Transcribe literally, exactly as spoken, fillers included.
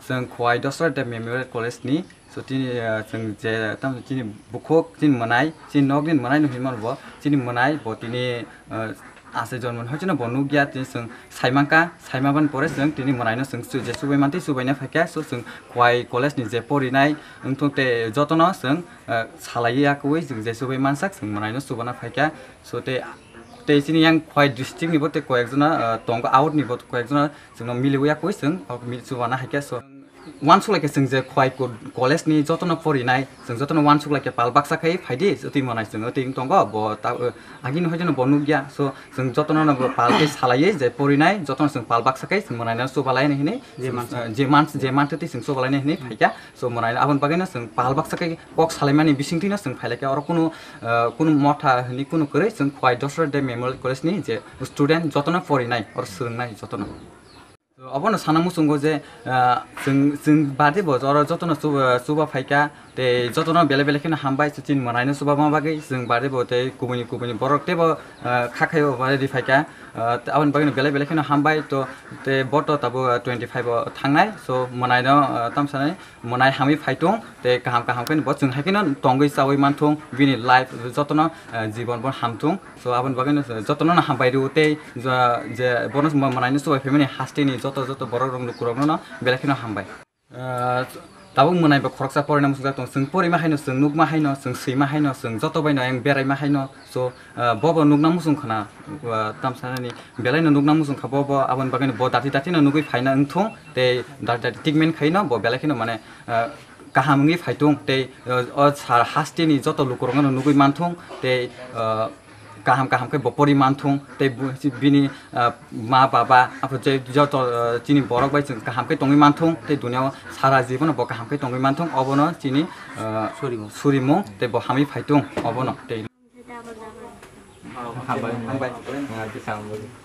Chwng Khowai Dosra Deb Memorial College ni, so tini, ah, chwng je tam chini bukhuk, chini mwnai, chini nok ni mwnai no hinmano bo, chini mwnai bo tini, ah, ase jonmo ni hoicheno bo nukya, tini chwng saimangkha, saimaban pore chwng tini mwnai no chwng chu-, je chubai mantwi chubaina phaikha, so chwng Khowai College ni je porinai wngthung te jotono chwng, ah, salaiwi yakuwi chwng je chubai mansak chwng mwnai no chubana phaikha, so tei, tei chini yang Khowai district ni bo tei koyek jona, ah, tongo out ni bo koyek jona chwngno miliwi yakuwi chwng, ah, mil chubana haikhe so. Uansuk lai khe chwng je Khowai ko-, college ni jotono porinai, chwng jotono uansuk lai khe pal baksa khai phaidi, twi mwnai chwng twi wng tongo, bo ta, uh, agini hoijono bo nukya, so chwng jotono no bo pal khe salaiwi je porinai, jotono chwng pal baksa khai chwng mwnaino chubalai hinwi, je mansa, uh, je mans-, je mantwi chwng chubalai hinwi phaikha, so mwnaino aboni bagwino chwng pal baksa khai kok salaimani bisingtwino chwng phailaikha, oro kunu, uh, kunu motha hinwi kunu kwrwi, chwng Khowai Dosra Deb Memorial College ni je student jotono porinai, oro swrwngnai jotono. Obono sana muchungo je, ah, chwng, chwng bade bo oro jotono chuba, chuba phaikha, tei jotono belai belai kheno hambai, chini mwnaino chubama bagwi chwng bade bo tei kubuni kubuni borok teibo, ah, kha khaio bade ri phaikha, ah, aboni bagwino belai belai kheno hambai to, tei bo to tabuk, ah, twenty five o thangnai, so mwnaino, ah, tamsanai mwnai hamwi phaitung, tei kaham kaham khe bo chwng hai kheno tongwi chawi manthung, bini life jotono, ah, jibon bo hamthung. So aboni bagwino jotono no hambai rw tei je, je bono mwnai no chubai phaimani hasteni joto joto borok rok lukurok no belai kheno hambai. Ah, tabuk mwnai bo khoroksa porina muchungjak tongo. Chwng porima haino, chwng nukma haino, chwng swima haino, chwng joto baino ayang beraima haino. So, ah, bobo nukna muchung khna, ah, tamsanani belai no nukna muchung kha bobo, aboni bagwino bo dati dati no nugwi phaina wngthung tei dati dati treatment khaino bo belai kheno mane, ah, kaham wngwi phaitung tei, ah, o sar hasteni joto lukurok no nugwi manthung tei, ah, kaham kaham khe bo pori manthung tei bu-, bini, ah, ma baba aphuru je joto, ah, chini borok bai chwng kaham khe tongwi manthung tei duniao sara jibono bo kaham khe tongwi manthung obono chini, ah, surimung tei bo hamwi phaitung obono tei. Hambai, hambai. Ah, bwskango.